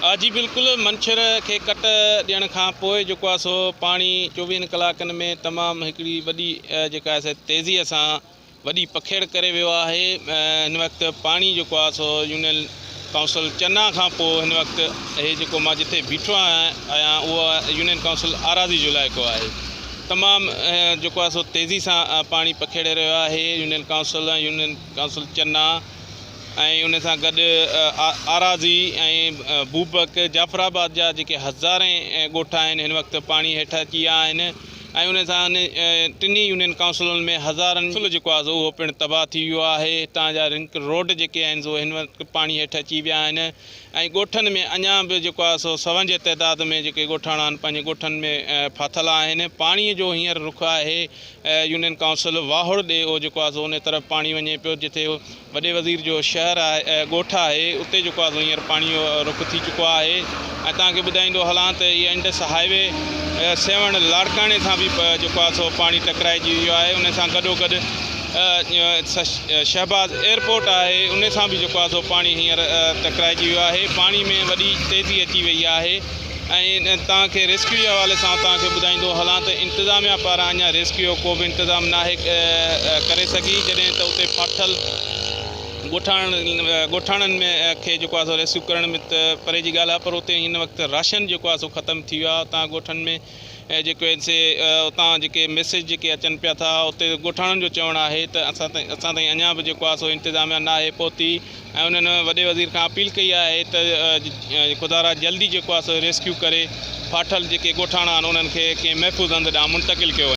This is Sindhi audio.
جي بلڪل منڇر کي ڪٽ ڏيڻ کان پوء جيڪو آهي سو پاڻي چوويهن ڪلاڪن ۾ تمام هڪڙي وڏي جيڪا آهي سا تيزي سان وڏي پکيڙ ڪري ويو آهي هن وقت پاڻي جيڪو آهي سو يونين ڪائونسل چنا کان پوء هن وقت هي جيڪو مان جتي بيٺو آهيان اهو يونين ڪائونسل آراضي جو علائقو آهي تمام جيڪو آهي سو تيزي سان پاڻي پکيڙي رهيو آهي union council union council Channa ۽ ان سان گڏ آراضي ۽ بوبڪ جعفر آباد جا جيڪي هزارين ڳوٺ آهن هن وقت پاڻي هيٺ اچي ويا آهن ۽ ان سان ٽنهي يونين ڪائونسلن ۾ هزارن فصل جيڪو آهي سو اهو پڻ تباهه ٿي ويو آهي هتان جا رنڪ روڊ جيڪي آهن سو هن وقت پاڻي هيٺ اچي ويا آهن ۽ ڳوٺن ۾ اڃا به جيڪو آهي سو سون جي تعداد ۾ جيڪي ڳوٺاڻا آهن پنهنجي ڳوٺن ۾ ڦاٿل آهن پاڻي جو هينئر رخ آهي يونين ڪائونسل واهڙ ڏي اهو جيڪو آهي سو ان طرف پاڻي وڃي پيو جتي وڏي وزير جو شهر آهي ڳوٺ آهي اتي جيڪو آهي سو هينئر پاڻي جو رخ ٿي چڪو آهي ۽ توهان کي ٻڌائيندو هلان ته هي انڊس هاء وي سيوهڻ لاڙڪاڻي سان به جيڪو آهي سو پاڻي ٽڪرائجي ويو آهي ان سان گڏو گڏ شهباز ايئرپورٽ آهي ان سان به جيڪو آهي سو پاڻي هينئر ٽڪرائجي ويو آهي پاڻي ۾ وڏي تيزي اچي وئي آهي ۽ توهان کي ريسڪيو جي حوالي سان توهان کي ٻڌائيندو هلان ته انتظاميا پاران اڃا ريسڪيو جو ڪو به انتظام ناهي ڪري سگهي جڏهن ته اتي ڦاٿل ڳوٺاڻن ڳوٺاڻن ۾ کي جيڪو آهي سو ريسڪيو ڪرڻ ۾ ته پري جي ڳالهه آهي پر اتي هن وقت راشن جيڪو آهي سو ختم ٿي ويو آهي اتان ڳوٺن ۾ ۽ جيڪو اين سي اتان جيڪي ميسيج جيڪي اچن پيا ٿا اتي ڳوٺاڻن جو چوڻ آهي ته اسان تائين اسان تائين اڃا به جيڪو آهي سو انتظاميا ناهي پهتي ۽ انهن وڏي وزير کان اپيل ڪئي آهي ته خدارا جلدي جيڪو آهي سو ريسڪيو ڪري ڦاٺل جيڪي ڳوٺاڻا آهن انهن کي ڪنهن محفوظ هنڌ ڏانهن منتقل ڪيو وڃي.